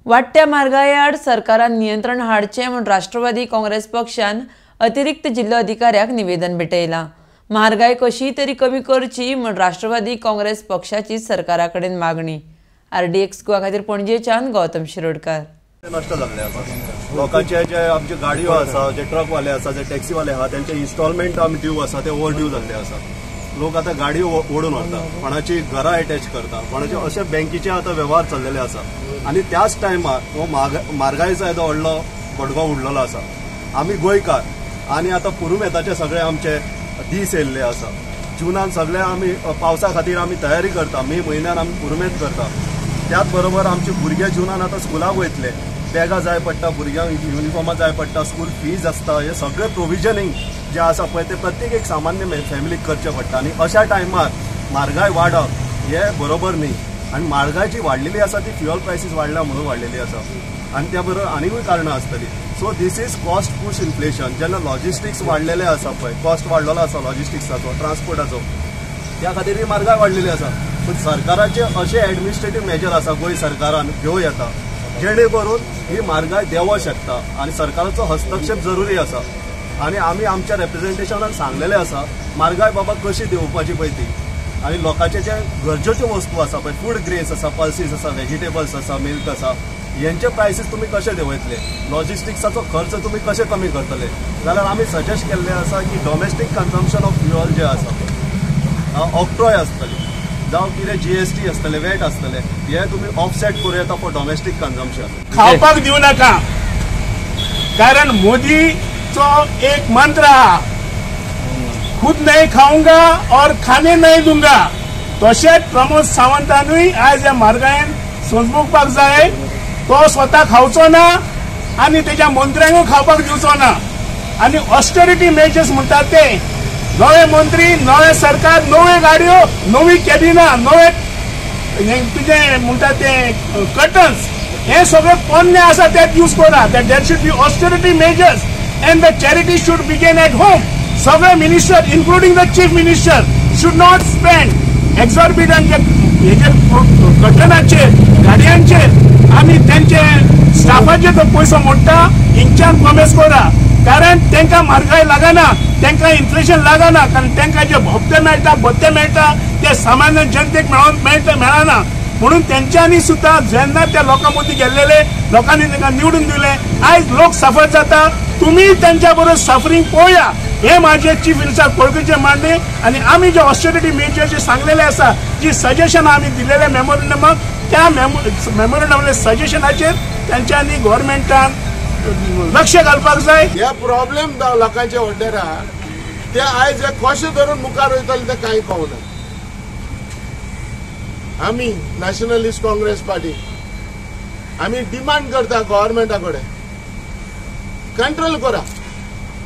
वाडट्या म्हारगाये आड सरकारान नियंत्रण हाडचें म्हूण राष्ट्रवादी काँग्रेस पक्षान अतिरिक्त जिल्लो अधिकाऱ्याक निवेदन भेटयलां. म्हारगाय कशी तरी कमी करची म्हूण राष्ट्रवादी काँग्रेस पक्षाची सरकारा कडेन मागणी. आरडीएक्स गोवा खातीर पणजेच्यान गौतम शिरोडकर. नश्ट जाल्ले आसा लोकांचे, जे आमच्यो गाडयो आसा, जे ट्रकवाले आसा, जे टॅक्सीवाले आहा, त्यांचे इन्स्टॉलमेंट आमी ड्यू आसा, ते ओवर ड्यू जाल्ले आसा. लोक आतां गाडयो ओडून व्हरता, कोणाची घरां एटॅच करता, कोणाचे अशे बँकीचे आतां वेव्हार चल्लेले आसा. आनी त्याच टायमार हो म्हारगायेचो येदो व्हडलो बडगो उडलेलो आसा. आमी गोंयकार आनी आतां पुरुमेताचे सगळे आमचे दीस येयल्ले आसा. जुनान सगळे आमी पावसा खातीर आमी तयारी करता, मे म्हयन्यान आमी पुरुमेत करता. त्याच बरोबर आमचे भुरगे जुनान आतां स्कुलाक वयतले, बॅगां जाय पडटा भुरग्यांक, युनिफॉर्मां जाय पडटा, स्कूल फीज आसता. हे सगळे प्रोविजनींग जे आसा पळय, ते प्रत्येक एक सामान्य फॅमिलीक करचें पडटा. आनी अशा टायमार म्हारगाय वाडप हे बरोबर न्ही. आनी म्हारगाय जी वाडलेली आसा ती फ्युअल प्रायसीस वाडल्या म्हणून वाडलेली आसा आनी त्या बरोबर आनिकूय कारणां आसतली. So this is cost push inflation. जेन्ना लॉजिस्टिक्स वाडलेले आसा पळय, कॉस्ट वाडलेलो आसा लॉजिस्टिक्साचो, ट्रान्सपोर्टाचो, त्या खातीर ही म्हारगाय वाडलेली आसा. पूण सरकाराचे अशे एडमिनिस्ट्रेटीव मेजर आसा, गोंय सरकारान घेवं येता, जेणे करून ही म्हारगाय देंवो शकता. आनी सरकाराचो हस्तक्षेप जरुरी आसा. आनी आमी आमच्या रेप्रेझेंटेशनान सांगलेलें आसा, म्हारगाय बाबा कशी देंवोवपाची पळय ती. आनी लोकांचे जे गरजेच्यो वस्तू आसा पळय, फूड ग्रेन्स आसा, पल्सीस आसा, वेजिटेबल्स आसा, मिल्क आसा, हेंचे प्रायसीस तुमी कशे देंवयतले, लॉजिस्टिक्साचो खर्च तुमी कशे कमी करतले, जाल्यार आमी सजेस्ट केल्लें आसा की डोमेस्टीक कन्जम्पशन ऑफ फ्युअल जे आसा, ऑक्ट्रॉय आसतली जावं कितें जीएसटी आसतले, वेट आसतले, हे तुमी ऑफसेट करूं येता फॉर डोमेस्टीक कन्जम्पशन. खावपाक दिवं नाका, कारण मोदीचो एक मंत्र आहा, खुद नहीं खाऊंगा और खाने नहीं दूंगा. तशेंच प्रमोद सावंतानूय आयज ह्या म्हारगायेन समजूपाक जाय, तो स्वता खावचो ना आनी तेज्या मंत्र्यांकूय खावपाक दिवचो ना. आनी ऑस्टेरिटी मेजर्स म्हणटात ते नवे मंत्री, नवे सरकार, नव्यो गाडयो, नवी कॅबिनां, नवे तुजें म्हणटा ते कर्टन्स, हे सगळे पोन्ने आसा ते यूज करा. That there should be austerity measures and the charity should begin at home. सगळे minister, including the chief minister, should not spend exorbitant हेजेर, कर्टनाचेर, गाडयांचेर आनी तेंचे स्टाफाचेर तो पयसो मोडटा. हिंच्यान कॉमेस करा, कारण तांकां म्हारगाय लागना, तांकां इन्फ्लेशन लागना, कारण तांकां जे हप्ते मेळटा, भत्ते मेळटा, ते सामान्य जनतेक मेळटा मेळना. म्हणून तेंच्यांनी सुद्दां जेन्ना त्या लोकां मदीं गेल्लेले, लोकांनी तांकां निवडून दिले, आयज लोक सफर जाता. तुमी तेंच्या बरोबर सफरींग पळोवया, हे माझे चीफ मिनिस्टर कळकळीचे मांडणे. आनी आमी जे ऑस्टेरिटी मेजर्स जे सांगलेले आसा, जी सजेशन आमी दिलेले मेमोरंडमाक, त्या मेमोरंडमातले सजेशनाचेर तेंच्यांनी गव्हर्मेंटान लक्ष घालपाक जाय. हे प्रॉब्लेम लोकांचे व्हडले आहा, ते आयज हे कशें धरून मुखार वयतले ते कांय कळना. आमी नॅशनलिस्ट काँग्रेस पार्टी आमी डिमांड करता गव्हर्मेंटा कडेन, कंट्रोल करा.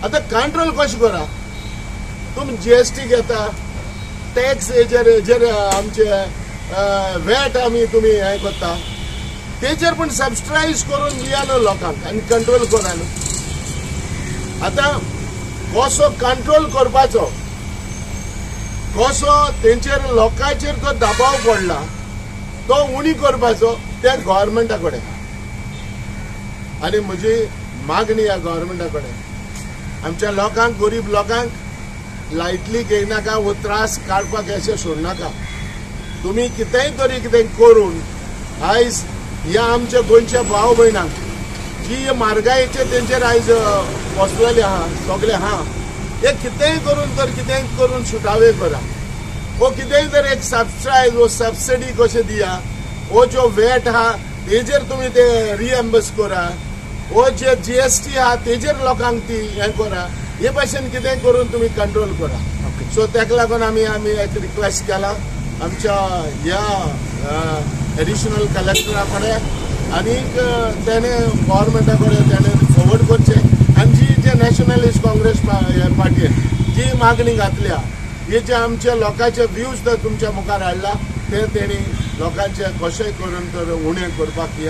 आतां कंट्रोल कशें करा? तुमी जीएसटी घेता, टॅक्स हेजेर हेजेर आमचे वेट आमी तुमी हें करता, तेजेर पूण सबस्क्रायज करून दिया न्हू लोकांक आनी कंट्रोल करा न्हू. आतां कसो कंट्रोल करपाचो, कसो तेंचेर लोकांचेर जो दबाव पडला तो उणी करपाचो, ते गव्हर्मेंटा कडेन. आनी म्हजी मागणी ह्या गव्हर्मेंटा कडेन, आमच्या लोकांक, गरीब लोकांक लायटली घेयनाका, हो त्रास काडपाक अशें सोडनाका. तुमी कितेंय तरी कितें करून आयज ह्या आमच्या गोंयच्या भाव भयणांक जी म्हारगायेचे तेंचेर आयज बसलेले आहा सगळे आहा, हे कितेंय करून तर कितेंय करून सुटावे करा. वो कितेंय तर एक सबस्क्रायज वो सबसिडी कशें दिया, वो जो वेट आहा तेजेर तुमी ते रिएम्बर्स करा, वो जे जीएसटी आहा तेजेर लोकांक ती हें करा. हे भाशेन कितेंय करून तुमी कंट्रोल करा. सो तेका लागून आमी आमी एक रिक्वेस्ट केला आमच्या ह्या एडिशनल कलेक्टरा कडेन, आनीक तेणें गव्हर्मेंटा कडेन तेणें फॉवर्ड करचें. आनी जी जे नॅशनलिस्ट काँग्रेस पार्टीन जी मागणी घातल्या, हे जे आमच्या लोकांचे व्यूज तुमच्या मुखार हाडला, ते तेणी लोकांचे कशें करून तर उणें करपाक.